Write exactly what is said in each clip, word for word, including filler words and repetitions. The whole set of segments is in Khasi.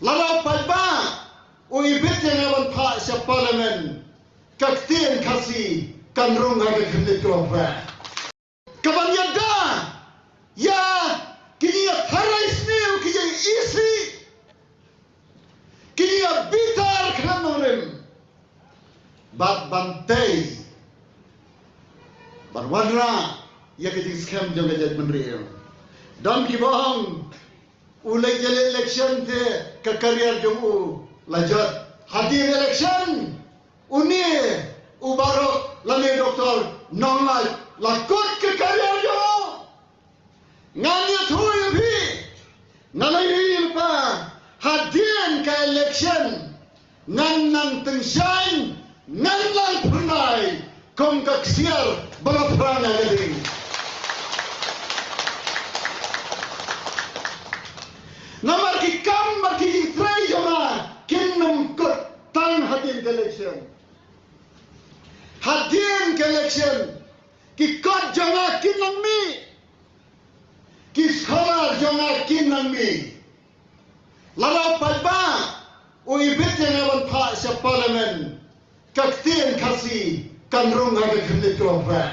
Lada u paidbah u ibit ïa nga ban phah sha Parliament, ka ktien Khasi kan rung ha ka khyrnit kaba phra. Kaban ïada ïa ki jingïatharai sniew, ki jingïeit, ki jingïabitar khlem nongrim, bad ban tei, ban wanrah ïa ka jingskhem jong ka jaitbynriew. Don kiba ong, u leit ïaleh election te ka career jong u la jot. Hadien election, une u barok lane doktor nonglait la kut ka career jong u. Ngan ïathuh ïa phi, ngan ïathuh ïa phi, hadien ka election ngan nang tyngshaiñ, ngan nang phyrnai kum ka ksiar ba la phrang ha ka ding. Namar ki kam bad ki jingtrei jong nga kin ym kut tang hadien ka election. Hadien ka election ki kot jong nga kin nang mih, ki scholar jong nga kin nang mih. Lada u paidbah u ibit ïa nga ban phah sha Parliament, ka ktien Khasi kan rung ha ka khyrnit kaba phra.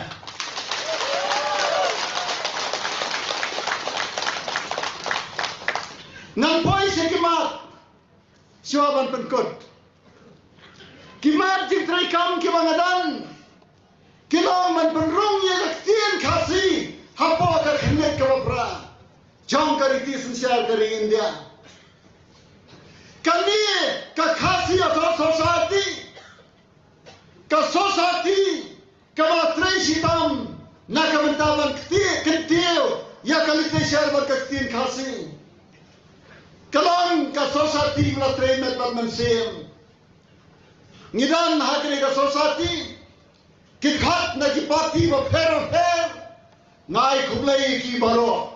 Ngan poi sha ki mat shuwa ban pynkut. Ki mat jingtrei kam kiba nga don ki long ban pynrung ïa ka ktien Khasi hapoh ka khyrnit kaba phra jong ka riti synshar ka ri India. Kane ka Khasi Authors' Society, ka society kaba trei shitom na ka bynta ban kti-, kyntiew ïa ka literature bad ka ktien Khasi, ka long ka society ba la trei met bad mynsiem. Ngi don ha kane ka society ki khot na ki party bapher bapher. Nga ai khublei ïa ki baroh.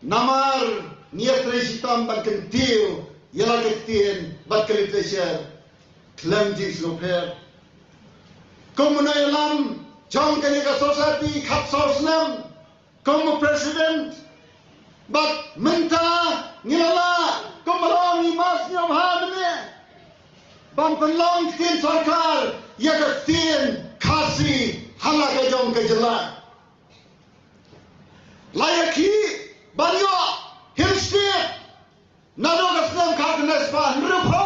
Namar ngi ïatrei shitom ban kyntiew ïa la ka ktien bad ka literature khlem jingsngewpher. Kum u nongïalam jong kane ka society khatsaw snem kum u president, bad mynta ngi la lah kum u long i ma sngewbha mynne ban pynlong ktien sorkar ïa ka ktien Khasi ha la ka jong ka jylla. La ïakhih ban ïoh Hill State naduh ka snem khatkhyndai spah hynriewphew